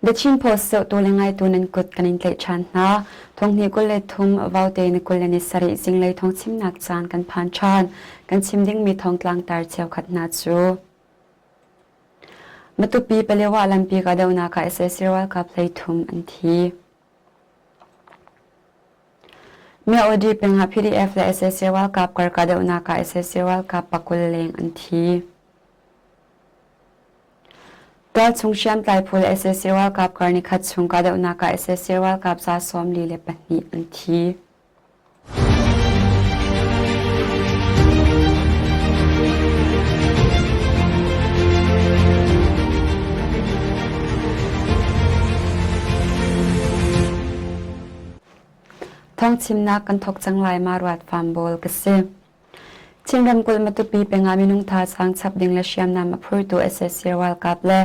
The Chin Post zohtu le ngaitu nan kut kan in tlaih ṭhan hna. Thonghnih 23 Vaute ni 27 zinglei thawngchimnak caan kan phan ṭhan. Kan chim dingmi thawngtlang tar cheukhat hna cu Matupi Palewa lampi kahdohnak ah sac ralkap 13 an thi. Myaodi peng ah PDF le sac ralkap kar kahdohnak ah sac ralkap 20 leng an thi. Tualchung hriamtlai phu le sac ralkap kar nikhat chung kahdohnak ah sac ralkap 42 an thi. Thawngchimnak kan thawk cang lai ma ruat fam bawl ka si. Chin ramkulh Matupi peng ah minung thazaang chap ding le hriamnam a phurtu sac ralkap le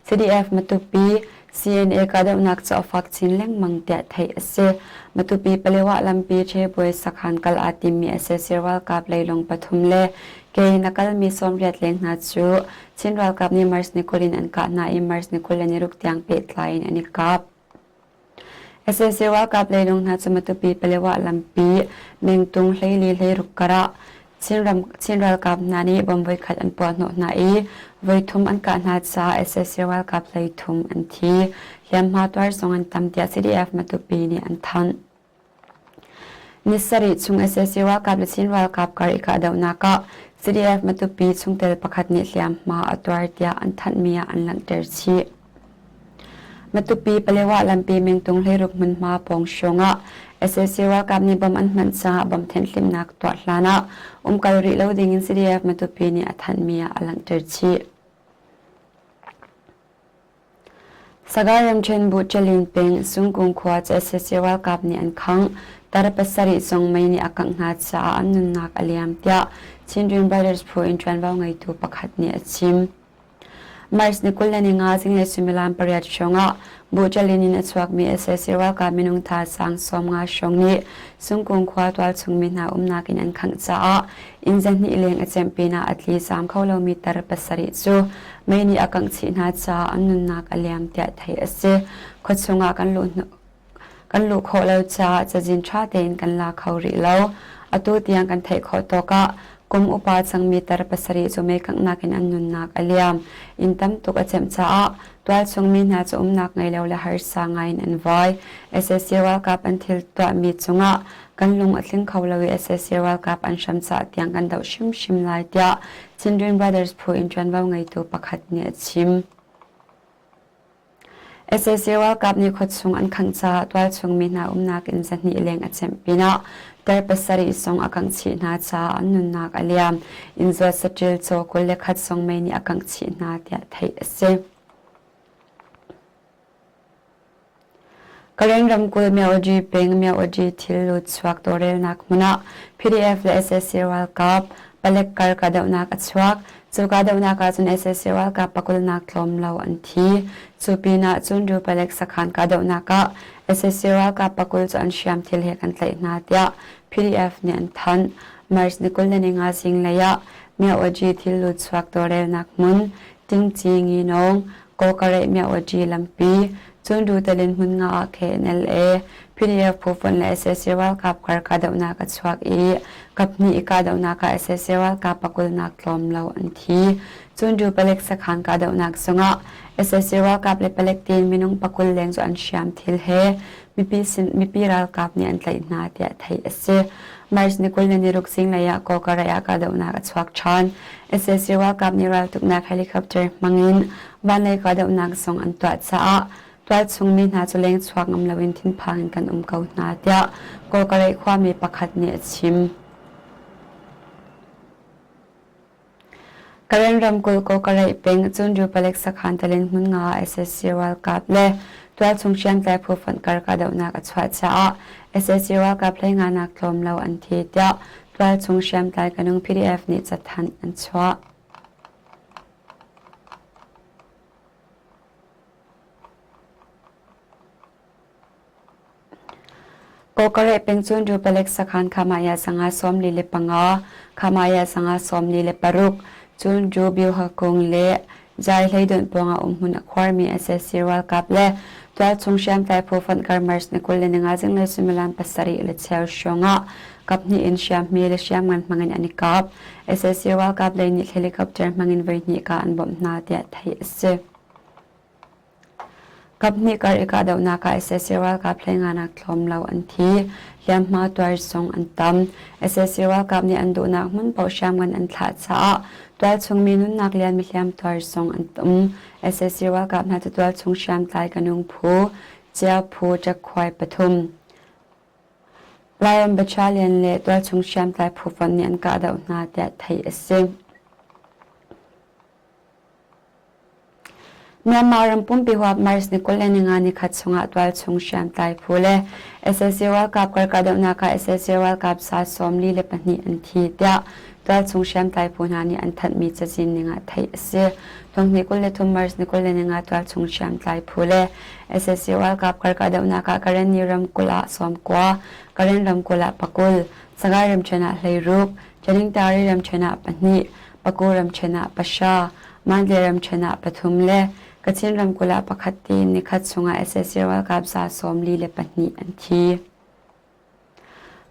CDF Matupi CNA kahdohnak cu a fak chin lengmang tiah theih a si. Matupi Palewa lampi Ṭhebuai sakhan kal aa timmi sac ralkap leilung pathum le ke in a kalmi 80 leng hna cu Chin ralkap nih March ni 20 in an kah hna i March ni 26 tiang pehtlai in an i kap. Sac ralkap leilung hna cu Matupi Palewa lampi mengtung 14 16 kar ah Chin ralkap hna nih bomb voikhat an puahhnawh hna i voithum an kah hna caah sac ralkap 13 an thi. Hliamhma tuar zong an tam tiah CDF Matupi nih an thanh. Ni sarih chung sac ralkap le Chin ralkap kar i kahdohnak ah CDF Matupi chungtel pakhat nih hliamhma a tuar tiah an thanhmi ah an langhter chih. Matupi Palewa lampi mengtung 16 hmunhma pawng hrawng ah sac ralkap nih bom an hmanh caah bom thenhhlimnak tuah hlan ah umkal rih lo ding in CDF Matupi nih a thanhmi ah a langhter chih. Sagaing ramṭhen bu Ṭalin peng Sungkung khua cu sac ralkap nih an khangh. Tar pasarih zong mei nih a kangh hna caah an nunnak a liam tiah Chindwin Brothers phu in ṭuanvo ngeitu pakhat nih a chim. March ni 25 zinglei suimilam pariat hrawngah Buṭalin in a chuakmi sac ralkap minung thazaang 50 hrawng nih Sungkung khua tualchung mi hna umnak inn an khangh caah inn zahnih leng a cemh pinah a tli zaam kho lomi tar pasarih cu mei nih a kangh chih hna caah an nunnak a liam tiah theih a si. Khuachung ah kan luh kan luh khawh lo caah cazin ṭha tein kan la kho rih lo. Atu tiang kan theih khawh tawk ah kum upa cangmi tar pasarih cu mei kanghnak in an nunnak a liam. Inn tam tuk a cemh caah tualchung mi hna cu umnak ngei lo le harsa ngai in an vai. Sac ralkap an thil tuahmi cungah kan lung a tling kho lo i sac ralkap an hram caah tiang kan doh hrimhrim lai tiah Chindwin Brothers phu in ṭuanvo ngeitu pakhat nih a chim. Sac ralkap nih khuachung an khangh caah tualchung mi hna umnak inn zahnih leng a cemh pinah tar pasarih zong a kangh chih hna caah an nunnak a liam. Inn zuat saṭil caw 21 zong mei nih a kangh chih hna tiah theih a si. Karen ramkulh Myaoji peng Myaoji thil lut chuak tawlrelnak hmun ah PDF le sac ralkap palek kar kahdohnak a chuak. Cu kahdohnak ah cun sac ralkap pakulnak tlawm lo an thi. Cu pinah cun Ru palek sakhan kahdohnak ah sac ralkap pakul cu an hriamthil he kan tlaih hna tiah PDF nih an thanh. March ni 25 zinglei ah Myaoji thil lut chuak tawlrelnak hmun Tingci Nginawng Kawkareh Myaoji lampi cun Rutalin hmun nga ah KNLA, PDF phu fonh le sac ralkap kar kahdohnak a chuak i kaphnih i kahdohnak ah sac ralkap pakulnak tlawm lo an thi. Cun Ru palek sakhan kahdohnak zongah sac ralkap le palek tiin minung pakul leng cu an hriam thil he mipi sin mipi ralkap nih an tlaih hna tiah theih a si. March ni 26 zinglei ah Kawkareh ah kahdohnak a chuak ṭhan. Sac ralkap nih raltuknak helicopter hmangin vanlei kahdohnak zong an tuah caah tualchung mi hna cu lengchuak ngam loin thinphang in kan um ko hna tiah Kawlkareh khuami pakhat nih a chim. Karen ramkulh Kawlkareh peng Cunru palek sakhan talin hmun nga ah sac ralkap le tualchung hriamtlai phu fonh kar kahdohnak a chuah caah sac ralkap hleinganak tlawm lo an thi tiah tualchung hriamtlai kanung PDF nih cathanh an chuah. Kawkareh peng cun Rupalek sakhan Khamaya sanga 45, Khamaya sanga 46, cun Ru Biohakung le Jai Hleidonh pawngah umhmun a khuarmi sac ralkap le tualchung hriamtlai phu fonh kar March ni 25 zinglei suimilam 7:15 hrawngah kaphnih in hriamhme le hriamngan hmangin an i kap. Sac ralkap lei nih helicopter hmangin voihnih kah an bawmh hna tiah theih a si. Kaphnih kar i kahdohnak ah sac ralkap hleinganak tlawm lo an thi. Hliamhma tuar zong an tam. Sac ralkap nih an duhnak hmun paoh hriamngan an thlah caah tualchung mi nunnak lian mi hliamtuar zong an um. Sac ralkap hna cu tualchung hriamtlai kanung phu, Cia phu ṭekkhuai pathum, Lion Battalion le tualchung hriamtlai phu fonh nih an kahdoh hna tiah theih a si. Myanmar ram pumpi huap March ni 25 nikhat chungah tualchung hriamtlai phu le sac ralkap kar kahdohnak ah sac ralkap sa 42 an thi tiah tualchung hriamtlai phu hna nih an thanhmi cazin ning ah theih a si. Thonghnih 23 March ni 25 tualchung hriamtlai phu le sac ralkap kar kahdohnak ah Karenni ramkulh ah 90, Karen ramkulh ah pakul, Sagaing ramṭhen ah 16, Taningtari ramṭhen ah pahnih, Paku ramṭhen ah pahra, Mandalay ramṭhen ah pathum le Kachin ramkulh ah pakhat tiin nikhat chungah sac ralkap 42 an thi.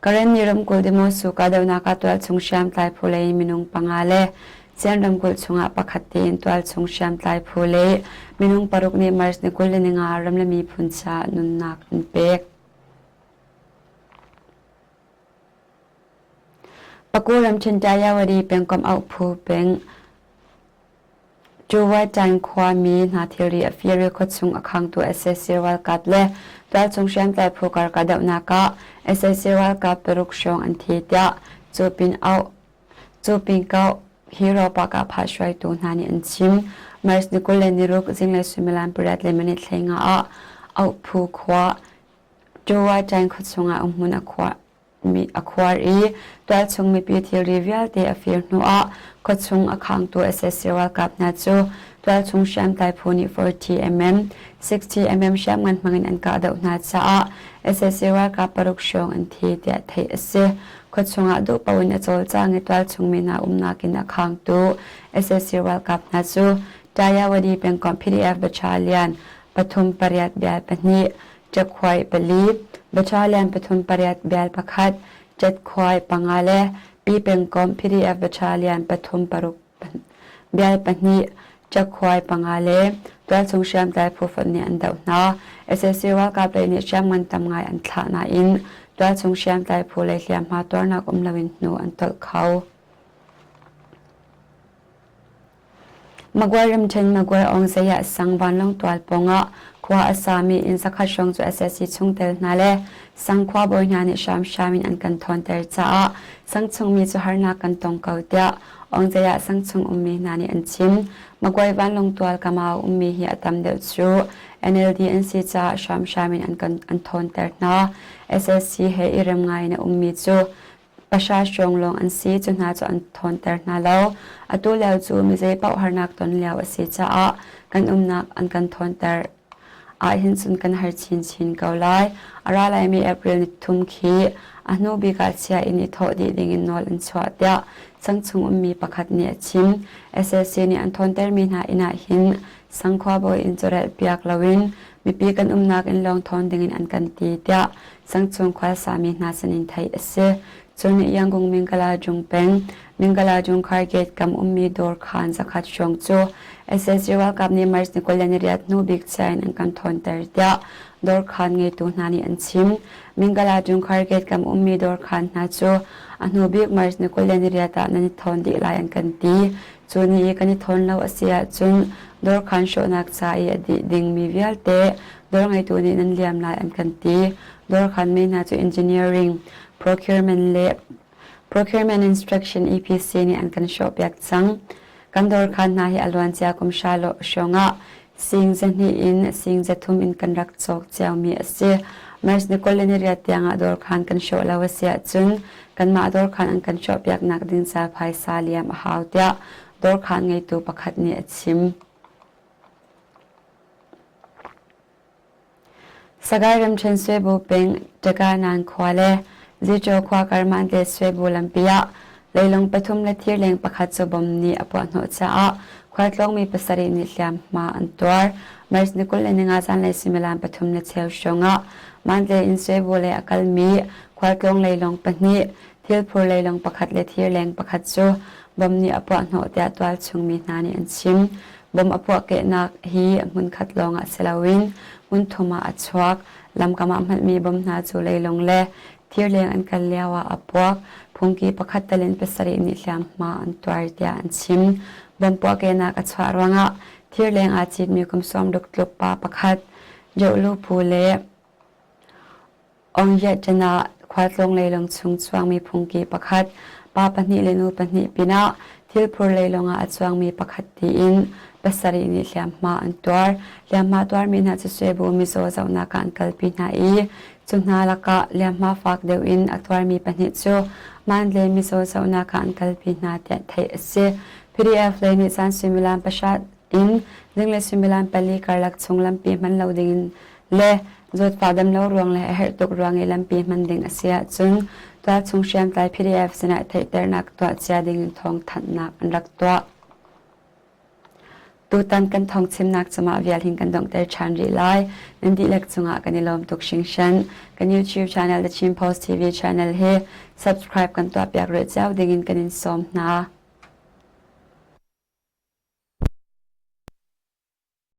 Karenni ramkulh Demosu kahdohnak ah tualchung hriamtlai phu lei minung panga le Chin ramkulh chungah pakhat tiin tualchung hriamtlai phu lei minung paruk nih March ni 25 ram le miphun caah nunnak an pek. Paku ramṭhen Tayawadi pengkomh auhphu peng Cuwaiṭaing khuami hna thilri a fir i khuachung a khangtu sac ralkap le tualchung hriamtlai phu kar kahdohnak ah sac ralkap paruk hrawng an thi tiah Cupin Hero Pakah hruaitu hna nih an chim. March ni 26 zinglei suimilam pariat le minute 15 ah auhphu khua Cuwaiṭaing khuachung ah umhmun a khuar. A khuar i tualchung mipi thilri vialte a fir hnuah khuachung a khangtu sac ralkap hna cu tualchung hriamtlai phu nih 40mm, 60mm hriamngan hmangin an kahdoh hna caah sac ralkap paruk hrawng an thi tiah theih a si. Khuachung ah duh paoh in a cawlcang i tualchung mi hna umnak in a khangtu sac ralkap hna cu Tayawadi pengkomh PDF Battalion pathum pariat bial pahnih Cakhuai pali, Battalion pathum pariat bial pakhat, Catkhuai panga le Pi pengkomh PDF Battalion pathum paruk bial pahnih, Cakhuai panga le tualchung hriamtlai phu fonh nih an doh hna. Sac ralkap lei nih hriamngan tam ngai an thlah nain tualchung hriamtlai phu lei hliamhma tuarnak um loin hnu an tolh kho. Magway ramṭhen Magway Aungzaya sang vanlawng tual pawngah khua a sami inn zakhat hrawng cu sac chungtel hna le sang khuabawi hna nih hramhram in an kan thawnter caah sang chungmi cu harnak kan tong ko tiah Aungzaya sang chung ummi hna nih an chim. Magway vanlawng tual kam ah a ummi hi a tam deuh cu NLD an si caah hramhram in an kan an thawnter hna. Sac he i rem ngai in a ummi cu Pahra hrawng lawng an si, cu hna cu an ṭhawnter hna lo. Atu lio cu mi zeipaoh harnak ton lio a si caah kan umnak an kan ṭhawnter ahhin cun kan har chinchin ko lai. A ra laimi April ni thum khi a hnu bik ah chia in i thawh dih dingin nawl an chuah tiah sangchung ummi pakhat nih a chim. Sac nih an ṭhawntermi hna inn ah hin sangkhua bawi inn cu relhpiak loin mipi kan umnak inn lawng ṭhawn dingin an kan ti tiah Sangchung khualsami hna sinin theih a si. Cun Yangon Mingala Jung peng, Mingala Jung Khar Gate kam ummi dawr khaan zakhat hrawng cu sac ralkap nih March ni 28 hnu bik chia in an kan thawnter tiah dawr khaan ngeitu hna nih an chim. Mingala Jung Khar Gate kam ummi dawr khaan hna cu a hnu bik March ni 28 ah nan i thawn dih lai an kan ti. Cu ni i kan i thawn lo a si ahcun dawr khaan hrawhnak ca i a dih dingmi vialte Dawr ngeitu nih nan liam lai an kan ti. Dawr khanmi hna cu engineering, procurement le procurement instruction EPC nih an kan hrawhpiak cang. Kan dawr khan hna hi a luancia kum hra hrawng ah sing zahnih in sing zathum in kan rak cawk ciomi a si. March ni 28 tiangah dawr khan kan hrawh lo a si ahcun kanmah dawr khan an kan hrawhpiaknak ding ca phaisa liam a hau tiah dawr khan ngeitu pakhat nih a chim. Sagaing ramṭhen Swebu peng Ṭakanan khua le Ziṭaw khua kar Mantle Swebu lampi ah leilung pathum le thirleng pakhat cu bom nih a puahhnawh caah khua. Khualtlawngmi pasarih nih hliamhma an tuar. March ni 25 zanlei suimilam pathum le cheu hrawngah Mandalay in Swebu lei a kalmi khualtlawng leilawng pahnih, thilphur leilawng pakhat le thirleng pakhat cu bom nih a puahhnawh tiah tualchung mi hna nih an chim. Bom a puahkehnak hi hmunkhat lawngah si loin hmunthum ah a chuak. Lamkam ah hmanhmi bom hna cu leilung le thirleng an kal lioah a puak. Phungki pakhat tal in pasarih nih hliamhma an tuar tiah an chim. Bom puahkehnak a chuah ruangah thirleng aa citmi kum sawmruk tluk pa pakhat Johlu phu le Aung-Yat-ṭan ah khualtlawng leilung chung chuangmi phungki pakhat, pa pahnih le nu pahnih pinah thilphur leilung ah a chuangmi pakhat tiin pasarih nih hliamhma an tuar. Hliamhma tuarmi hna cu Swebu mizaw zohnak ah an kalpi hna i cu hna lakah hliamhma fak deuh in a tuarmi pahnih cu Mandalay mizaw zohnak ah an kalpi hna tiah theih a si. PDF lei nih caan suimilam pahra in zinglei suimilam pali karlak chung lampi hman lo dingin le zawtfah damlo ruang le a herh tuk ruang i lampi hman ding a si ahcun tualchung hriamtlai PDF sinah theihternak tuah cia ding in thawngthanhnak an rak tuah. Tutan kan thawngchimnak cungah vial hin kan donghter ṭhan rih lai. Nan dihlak cungah kan i lawm tuk hringhran. Kan YouTube channel The Chin Post TV channel hi subscribe kan tuahpiak rih cio ding in kan in sawm hna.